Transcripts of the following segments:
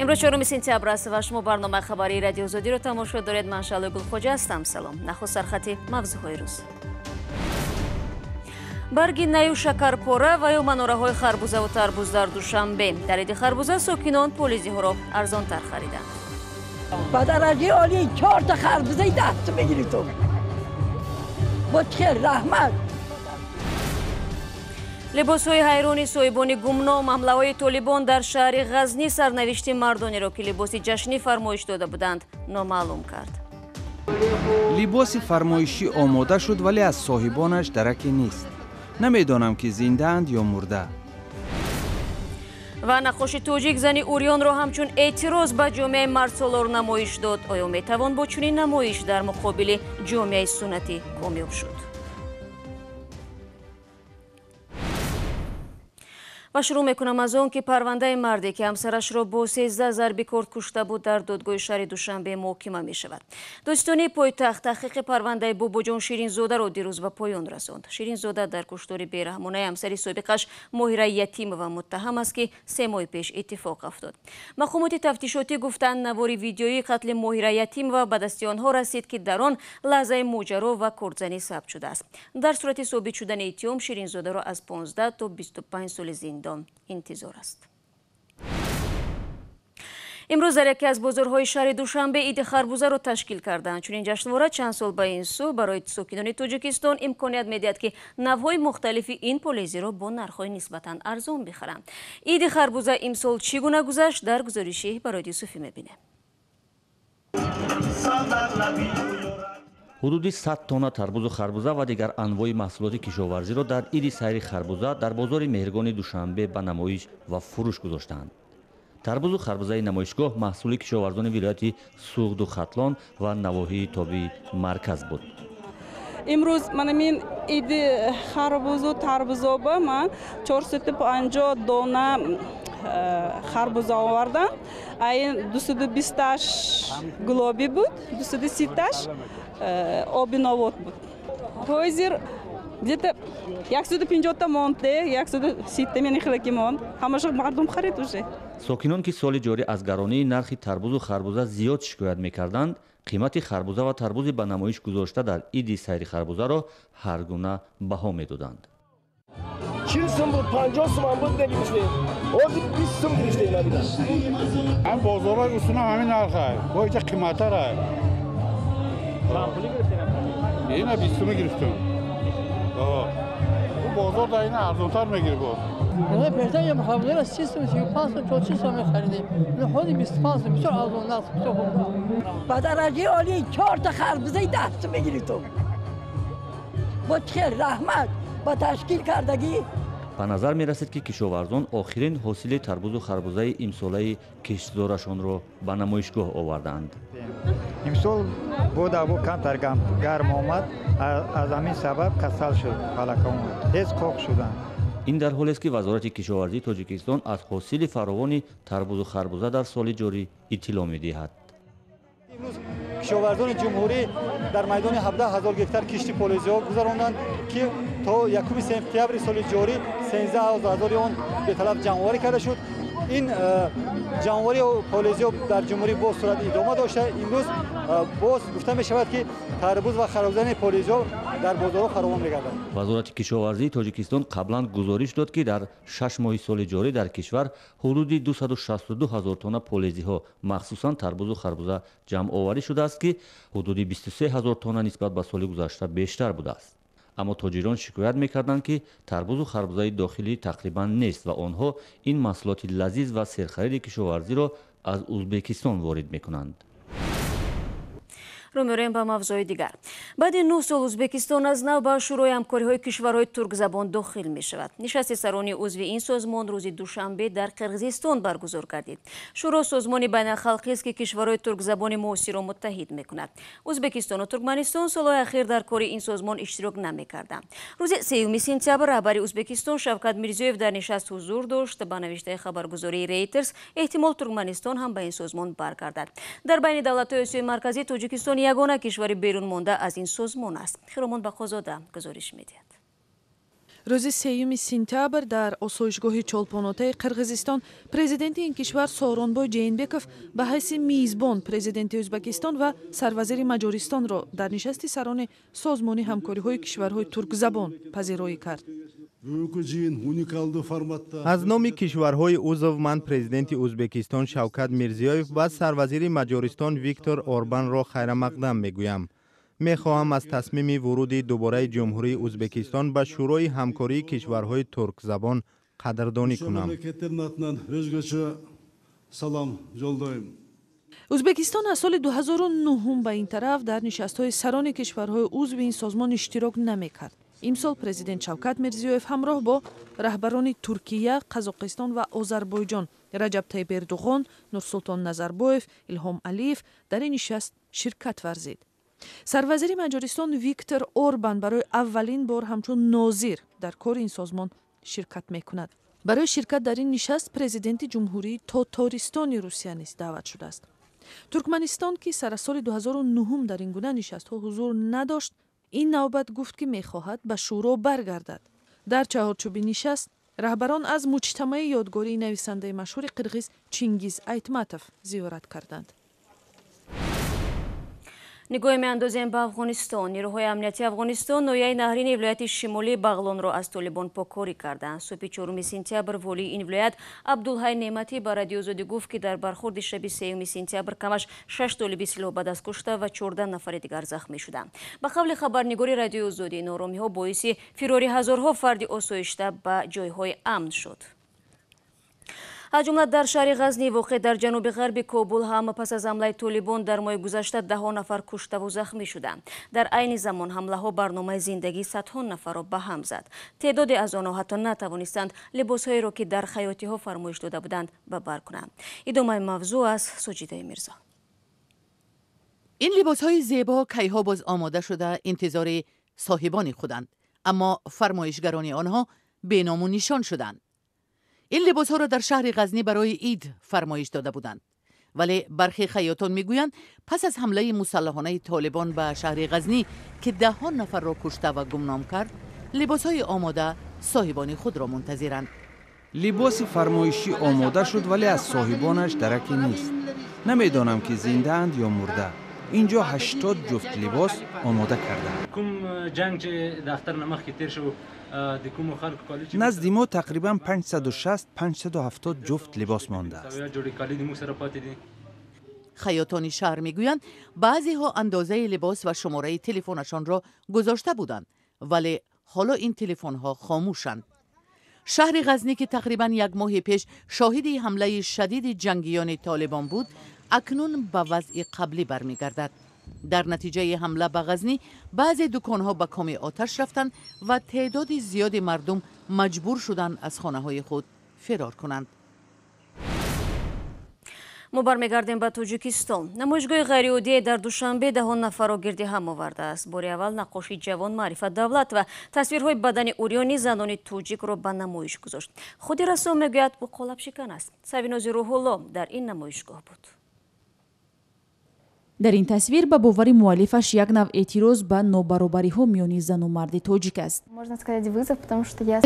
Имрӯз 4 сентябр аст ва шумо барномаи хабарии Радиои Озодиро тамошо доред. Ман Шаълои Гулхоҷа ҳастам. Салом. Нахуст сархати мавзӯъҳои рӯз. Барги наю шакарпора ва ё манораҳои харбузаву тарбуз дар Душанбе. Дар иди харбуза сокинон полизиҳоро арзонтар хариданд. Ба дараҷаи олӣ чорта харбузаи даст мегирифтум. Бо хел раҳмат. Либосҳои ҳайрони соҳибони гумном, ҳамлаҳои толибон дар шаҳри Ғазни сарнавишти мардонеро, ки либоси ҷашнӣ фармоиш дода буданд, номаълум кард. Либоси фармоишӣ омода шуд, вале аз соҳибонаш дараке нест. Намедонам, ки зиндаанд ё мурда. Ва наққоши тоҷик зани урёнро ҳамчун эътироз ба ҷомеаи мардсолор намоиш дод. Оё метавон бо чунин намоиш дар муқобили ҷомеаи суннатӣ комёб шуд? Ва шурӯъ мекунам аз он, ки парвандаи марде, ки ҳамсарашро бо 13 зарби корд кушта буд, дар додгоҳи шаҳри Душанбе муҳокима мешавад. Додситонии пойтахт таҳқиқи парвандаи Бобоҷон Ширинзодаро дирӯз ба поён расонд. Ширинзода дар куштори бераҳмонаи ҳамсари собиқаш Моҳира Ятимова муттаҳам аст, ки 3 моҳи пеш иттифоқ афтод. Мақомоти тафтишотӣ гуфтанд, навори видеоии қатли Моҳира Ятимова ба дасти онҳо расид, ки дар он лаҳзаи моҷаро ва кордзанӣ сабт шудааст. Дар сурати собит шудани иттиҳом Ширинзодаро аз 15 то 25 соли зиндон интизор аст. Имрӯз дар яке аз бозорҳои шаҳри Душанбе иди харбузаро ташкил карданд. Чунин ҷашнвора чанд сол ба ин сӯ барои сокинони Тоҷикистон имконият медиҳад, ки навъҳои мухталифи ин полезиро бо нархҳои нисбатан арзон бихаранд. Иди харбуза имсол чӣ гуна гузашт, дар гузориши Бароди Юсуфӣ мебинем. Ҳудуди 100 тонна тарбузу харбуза ва дигар анвои маҳсулоти кишоварзиро дар иди сайри харбуза дар бозори Меҳргони Душанбе ба намоиш ва фурӯш гузоштаанд. Тарбузу харбузаи намоишгоҳ маҳсули кишоварзони вилояти Суғду Хатлон ва навоҳии тобии марказ буд. Имрӯз манамин иди харбузу тарбузоба ман 450 дона харбуза овардам. Айн 220-таш гулобӣ буд, 230-таш оби новот буд. Ҳозир где-то 150-та монд, 130-та мени хелаки монд. Ҳамаша мардум харид уже. Сокинон, ки соли ҷорӣ аз гаронии нархи тарбузу харбуза зиёд шикоят мекарданд, қимати харбуза ва тарбузи ба намоиш гузошта дар иди сайри харбузаро ҳар гуна баҳо медоданд. 40 сум буд, 50 сум ҳам буд мегирифтем. Ҳозир 20 сум гирифтем набида. Ҳам бозорҳои усулан ҳамин нархай, бо иҷа қиматтарай. Чанд пулӣ гирифтем? Ина 20 сум гирифтем. Ӯ бозор дар ина арзонтар мегирифт боз. Пештар я харбузаро 30 сум, 35 сум, 40 сум мехаридем. Ҳозир 25 сум, бисёр арзон нарх, бисёр хуб. Ба дараҷаи олӣ чорта харбузаи даст мегирифтум. Бо хел раҳмат ба ташкил кардагӣ. Ба назар мерасид, ки кишоварзон охирин ҳосили тарбузу харбузаи имсолаи киштзорашонро ба намоишгоҳ овардаанд. Имсол боду ҳаво камтар гарм омад, аз ҳамин сабаб касал шуд палакаон, тез қоқ шуданд. Ин дар ҳолест, ки Вазорати кишоварзии Тоҷикистон аз ҳосили фаровони тарбузу харбуза дар соли ҷорӣ иттилоъ медиҳад. Имрӯз кишоварзони ҷумҳурӣ дар майдони 17 ҳазор гектар кишти полезиҳо гузаронданд, ки то 1 сентябри соли ҷорӣ 13 ҳазори он беталаф ҷамъоварӣ карда шуд. Ин ҷамъоварии полезиҳо дар ҷумҳурӣ боз сурат идома дошта. Имрӯз боз гуфта мешавад, ки тарбуз ва харбузани полезиҳо дар бозорҳо фаровон мегардад. Вазорати кишоварзии Тоҷикистон қаблан гузориш дод, ки дар 6 моҳи соли ҷорӣ дар кишвар ҳудуди 262 ҳазор тонна полезиҳо, махсусан тарбузу харбуза, ҷамъоварӣ шудааст, ки ҳудуди 23 ҳазор тонна нисбат ба соли гузашта бештар будааст. Аммо тоҷирон шикоят мекарданд, ки тарбузу харбузаи дохилӣ тақрибан нест ва онҳо ин маҳсулоти лазиз ва серхариди кишоварзиро аз Узбекистон ворид мекунанд. Рӯ меорем ба мавзӯи дигар. Баъди 9 сол Узбекистон аз нав ба Шӯрои ҳамкориҳои кишварҳои туркзабон дохил мешавад. Нишасти сарони узви ин созмон рӯзи душанбе дар Қирғизистон баргузор гардид. Шӯро созмони байналхалқист, ки кишварҳои туркзабони муосирро муттаҳид мекунад. Узбекистону Туркманистон солҳои ахир дар кори ин созмон иштирок намекарданд. Рӯзи 3 сентябр раҳбари Узбекистон Шавкат Мирзиёев дар нишаст ҳузур дошт. Ба навиштаи хабаргузории Рейтерс, эҳтимол Туркманистон ҳам ба ин созмон баргардад. Дар байни давлатҳои Осиёи Марказӣ Тоҷикистон ягона кишвари берун монда аз ин созмон аст. Хиромон Бақозода гузориш медиҳад. Рӯзи 3 сентябр дар осоишгоҳи Чолпонотаи Қирғизистон президенти ин кишвар Сооронбой Ҷеинбеков ба ҳайси мизбон президенти Ӯзбекистон ва сарвазири Маҷористонро дар нишасти сарони Созмони ҳамкориҳои кишварҳои туркзабон пазироӣ кард. Аз номи кишварҳои узв ман президенти Ӯзбекистон Шавкат Мирзиёев ва сарвазири Маҷористон Виктор Орбанро хайрамақдам мегӯям. Мехоҳам аз тасмими вуруди дубораи Ҷумҳурии Ӯзбекистон ба Шӯрои ҳамкории кишварҳои туркзабон қадрдонӣ кунам. Ӯзбекистон аз соли 2009 ба ин тараф дар нишастҳои сарони кишварҳои узви ин созмон иштирок намекард. Имсол президент Шавкат Мирзиёев ҳамроҳ бо раҳбарони Туркия, Қазоқистон ва Озарбойҷон Раҷаб Тайиб Эрдуғон, Нурсултон Назарбоев, Илҳом Алиев дар ин нишаст ширкат варзид. Сарвазири Маҷористон Виктор Орбан барои аввалин бор ҳамчун нозир дар кори ин созмон ширкат мекунад. Барои ширкат дар ин нишаст президенти Ҷумҳурии Тотористони Русия низ даъват шудааст. Туркманистон, ки сар аз соли 2009 дар ин гуна нишастҳо ҳузур надошт, ин навбат гуфт, ки мехоҳад ба шӯро баргардад. Дар чаҳорчӯби нишаст раҳбарон аз муҷтамаи ёдгории нависандаи машҳури қирғиз Чингиз Айтматов зиёрат карданд. Нигоҳе меандозем ба Афғонистон. Нерӯҳои амнияти Афғонистон ноҳияи Наҳрини вилояти шимолии Бағлонро аз толибон поккорӣ карданд. Субҳи 4 сентябр волии ин вилоят Абдулҳай Неъматӣ ба Радиои Озодӣ гуфт, ки дар бархурди шаби 3 сентябр камаш 6 толиби силоҳ ба даст кушта ва 14 нафари дигар захмӣ шуданд. Ба қавли хабарнигори Радиои Озодӣ, нооромиҳо боиси фирори ҳазорҳо фарди осоишта ба ҷойҳои амн шуд. Аз ҷумла дар шаҳри Ғазни воқеъ дар ҷануби ғарби Кобул ҳам пас аз ҳамлаи толибон дар моҳи гузашта даҳҳо нафар куштаву захмӣ шуданд. Дар айни замон ҳамлаҳо барномаи зиндагии садҳо нафарро ба ҳам зад. Теъдоде аз онҳо ҳатто натавонистанд либосҳоеро, ки дар хаётиҳо фармоиш дода буданд, ба бар кунанд. Идомаи мавзӯъ аз Суҷидаи Мирзо. Ин либосҳои зебо кайҳо боз омода шуда интизори соҳибони худанд, аммо фармоишгарони онҳо беному нишон шуданд. Ин либосҳоро дар шаҳри Ғазнӣ барои ид фармоиш дода буданд, вале бархе хаётон мегӯянд, пас аз ҳамлаи мусаллаҳонаи толибон ба шаҳри Ғазнӣ, ки даҳҳо нафарро кушта ва гумном кард, либосҳои омода соҳибони худро мунтазиранд. Либоси фармоишӣ омода шуд, вале аз соҳибонаш дараке нест. Намедонам, ки зиндаанд ё мурда. Инҷо 80 ҷуфт либос омода кардаанд. Назди мо тақрибан 560-570 ҷуфт либос мондааст. Хаётони шаҳр мегӯянд, баъзеҳо андозаи либос ва шумораи телефонашонро гузошта буданд, вале ҳоло ин телефонҳо хомӯшанд. Шаҳри Ғазнӣ, ки тақрибан як моҳи пеш шоҳиди ҳамлаи шадиди ҷангиёни толибон буд, акнун ба вазъи қаблӣ бармегардад. Дар натиҷаи ҳамла ба Ғазнӣ баъзе дуконҳо ба коми оташ рафтанд ва теъдоди зиёди мардум маҷбур шуданд аз хонаҳои худ фирор кунанд. Мо бармегардем ба Тоҷикистон. Намоишгоҳи ғайриоддие дар Душанбе даҳон нафарро гирди ҳам овардааст. Бори аввал наққоши ҷавон Маърифат Давлатова тасвирҳои бадани урёни занони тоҷикро ба намоиш гузошт. Худи рассом мегӯяд, ӯ қолабшикан аст. Савинози Рӯҳулло дар ин намоишгоҳ буд. Дар ин тасвир ба бовари муаллифаш як нав эътироз ба нобаробариҳо миёни зану марди тоҷик аст.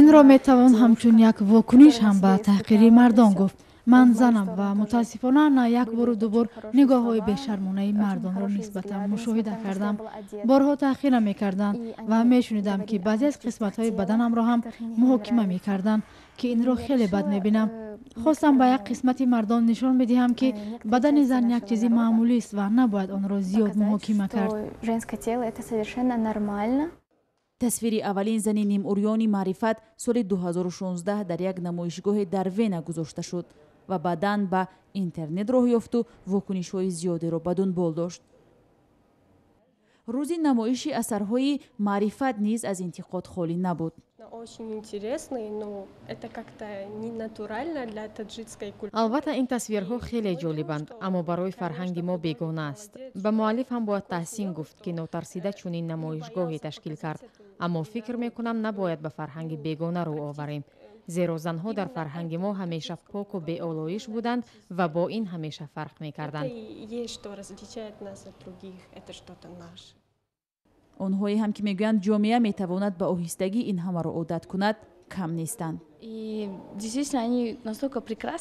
Инро метавон ҳамчун як вокуниш ҳам ба таҳқири мардон гуфт. Ман занам ва мутаассифона на як бору дубор нигоҳҳои бешармонаи мардонро нисбатан мушоҳида кардам. Борҳо таҳқира мекарданд ва мешунидам, ки баъзе аз қисматҳои баданамро ҳам муҳокима мекарданд, ки инро хеле бад мебинам. Хостам ба як қисмати мардон нишон бидиҳам, ки бадани зан як чизи маъмулист ва набояд онро зиёд муҳокима кард. Тасвири аввалин зани нимурёни Маърифат соли 2016 дар як намоишгоҳе дар Вена гузошта шуд ва баъдан ба интернет роҳ ёфту вокунишҳои зиёдеро ба дунбол дошт. Рӯзи намоиши асарҳои Маърифат низ аз интиқод холӣ набуд. Албатта, ин тасвирҳо хеле ҷолибанд, аммо барои фарҳанги мо бегона аст. Ба муаллиф ҳам бояд таҳсин гуфт, ки нотарсида чунин намоишгоҳе ташкил кард, аммо фикр мекунам, набояд ба фарҳанги бегона рӯ оварем, зеро занҳо дар фарҳанги мо ҳамеша поку беолоиш буданд ва бо ин ҳамеша фарқ мекарданд. Онҳое ҳам ки мегӯянд ҷомеа метавонад ба оҳистагӣ ин ҳамаро одат кунад, кам нестанд.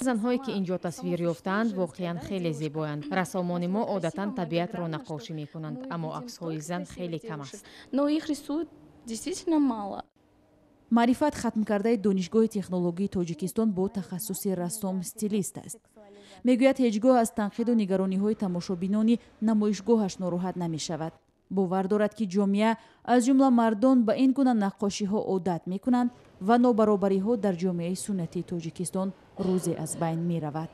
Занҳое ки ин ҷо тасвир ёфтаанд, воқеан хеле зебоянд. Рассомони мо одатан табиатро наққошӣ мекунанд, аммо аксҳои зан хеле кам аст. Маърифат хатмкардаи Донишгоҳи технологии Тоҷикистон бо тахассуси рассом стилист аст. Мегӯяд, ҳеҷ гоҳ аз танқиду нигарониҳои тамошобинони намоишгоҳаш нороҳат намешавад. Бовар дорад, ки ҷомеа, аз ҷумла мардон, ба ин гуна наққошиҳо одат мекунанд ва нобаробариҳо дар ҷомеаи суннатии Тоҷикистон рӯзе аз байн меравад.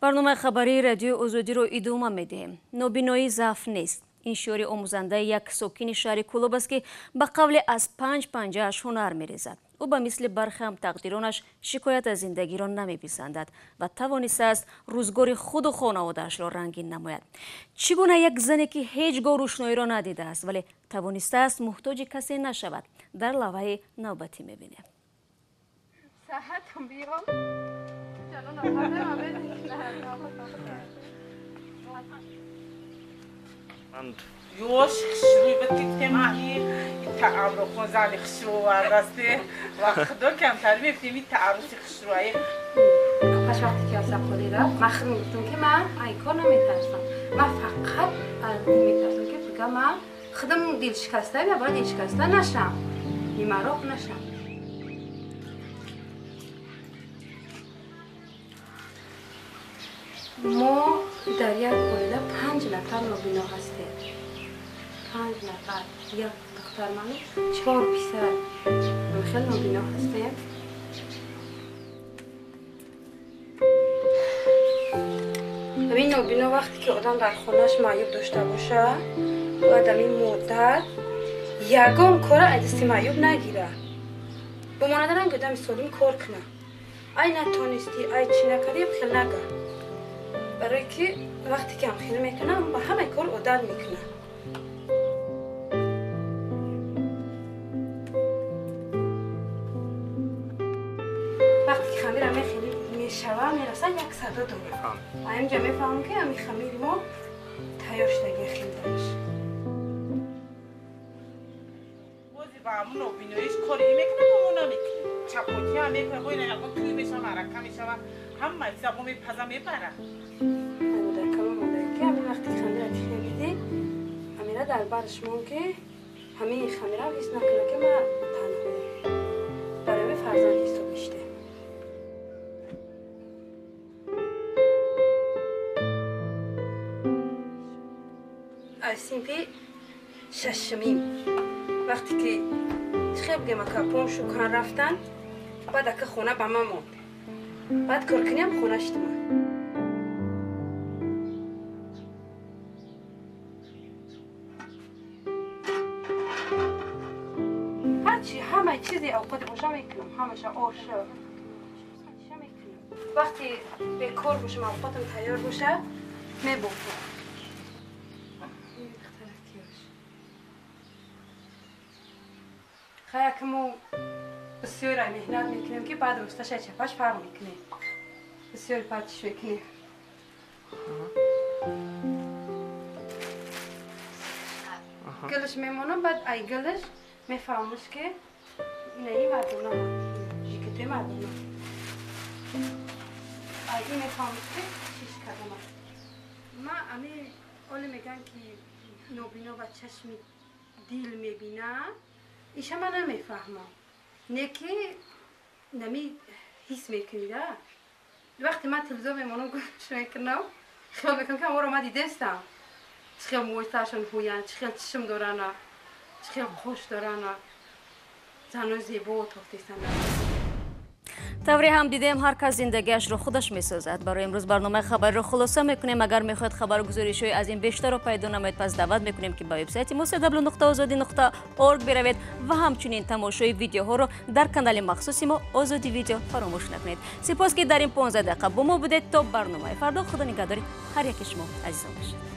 Барномаи хабарии Радиои Озодиро идома медиҳем. Нобиноӣ заъф нест. Ин шиори омӯзандаи як сокини шаҳри Кӯлоб аст, ки ба қавле аз панҷ панҷааш ҳунар мерезад. Ӯ ба мисли бархе ҳамтақдиронаш шикоят аз зиндагиро намеписандад ва тавонистааст рӯзгори худу хонаводаашро рангин намояд. Чӣ гуна як зане, ки ҳеҷ гоҳ рӯшноиро надидааст, вале тавонистааст муҳтоҷи касе нашавад, дар лавҳаи навбатӣ мебинем. Ёш хушрӯй буд, ки гуфтем таъамрухон зани хушрӯ овардасте ва худо камтар мефтем и таарруси хушрӯае. Паш вақте ки аз ақолӣ рафт, ман худам гуфтам, ки ман ай кор наметарсам. Ман фақат аз ин метарсам, ки бигам ман худам дилшикаста я бояд дилшикаста нашам, нимароқ нашам. Мо дар як оила 5 нафар нобино ҳастем. 5 нафар, як духтар ману 4 писар. Хеле нобино ҳастем. Ҳамин нобино вақте ки одам дар хонааш маъюб дошта боша, бояд ҳамин модар ягон кора аз дасти маъюб нагира. Бо монанди ранги одами солим кор куна. Ай натонистӣ, ай чӣ накардӣ, хел нага. Барои ки вақте ки ҳамхелӣ мекунам, ба ҳамаи кор одат мекунам. Вақте ки хамира мехелӣ мешава, мераса, як садо дорад. Аинҷа мефаҳмам, ки ҳамин хамири мо тайёр шудаги хелдааш. Бози ба ҳамун нобиноиш кори мекунам, мо намекунем. Чапотиам мекунам, бо ина ягон тӯй мешава, маърака мешава, ҳама чиза бо мепаза мебара. Модаркама модарки, ҳамин вақте ки хамира ки хелидӣ, ҳамира дар барш мон, ки ҳамин хамира ҳис накунад, ки ман танҳоям. Барои фарзанд ҳисоб мешудем. Аз синфи шашумим вақте ки хел бигем, ака пом шукан рафтан, баъд ака хона ба ман монд. Баъд коркуниам хона шудам. Ҳарчи ҳамаи чизи авқоти боша мекунам, ҳамаша оша мекунам. Вақте бекор бошам, авқотам тайёр боша, мебофам. Хая ки мо бисёр меҳнат мекунем, ки баъд росташа чапаш фарқ мекунем. Бисёр партиш мекунем. Гилш мемонам, баъд ай гилш мефаҳмаш, ки инаи мардона, жикетои мардона. Ай ин мефаҳмаш, ки чиш кардама. Ма ами оле мегӯянд, ки нобино ба чашми дил мебинад, иша ман намефаҳмам. Не ки нами ҳис мекунӣ. Вақте ман телевизор мемонам, гӯш мекунам, хиёл мекунам, ки аморо ман дидестам. Чӣ хел мӯйтаашон ҳуянд, чӣ хел чишм дорана, чӣ хел қош дорана. Занои зебо тофтестанд. Тавре ҳам дидем, ҳар кас зиндагиашро худаш месозад. Барои имрӯз барномаи хабарро хулоса мекунем. Агар мехоҳед хабару гузоришҳои аз ин бештарро пайдо намоед, пас даъват мекунем, ки ба вебсайти мо www.ozodi.org биравед ва ҳамчунин тамошои видеоҳоро дар канали махсуси мо Озоди Видео фаромӯш накунед. Сипос, ки дар ин 15 дақиқа бо мо будед. То барномаи фардо, худо нигаҳдори ҳар яки шумо азизон бошад.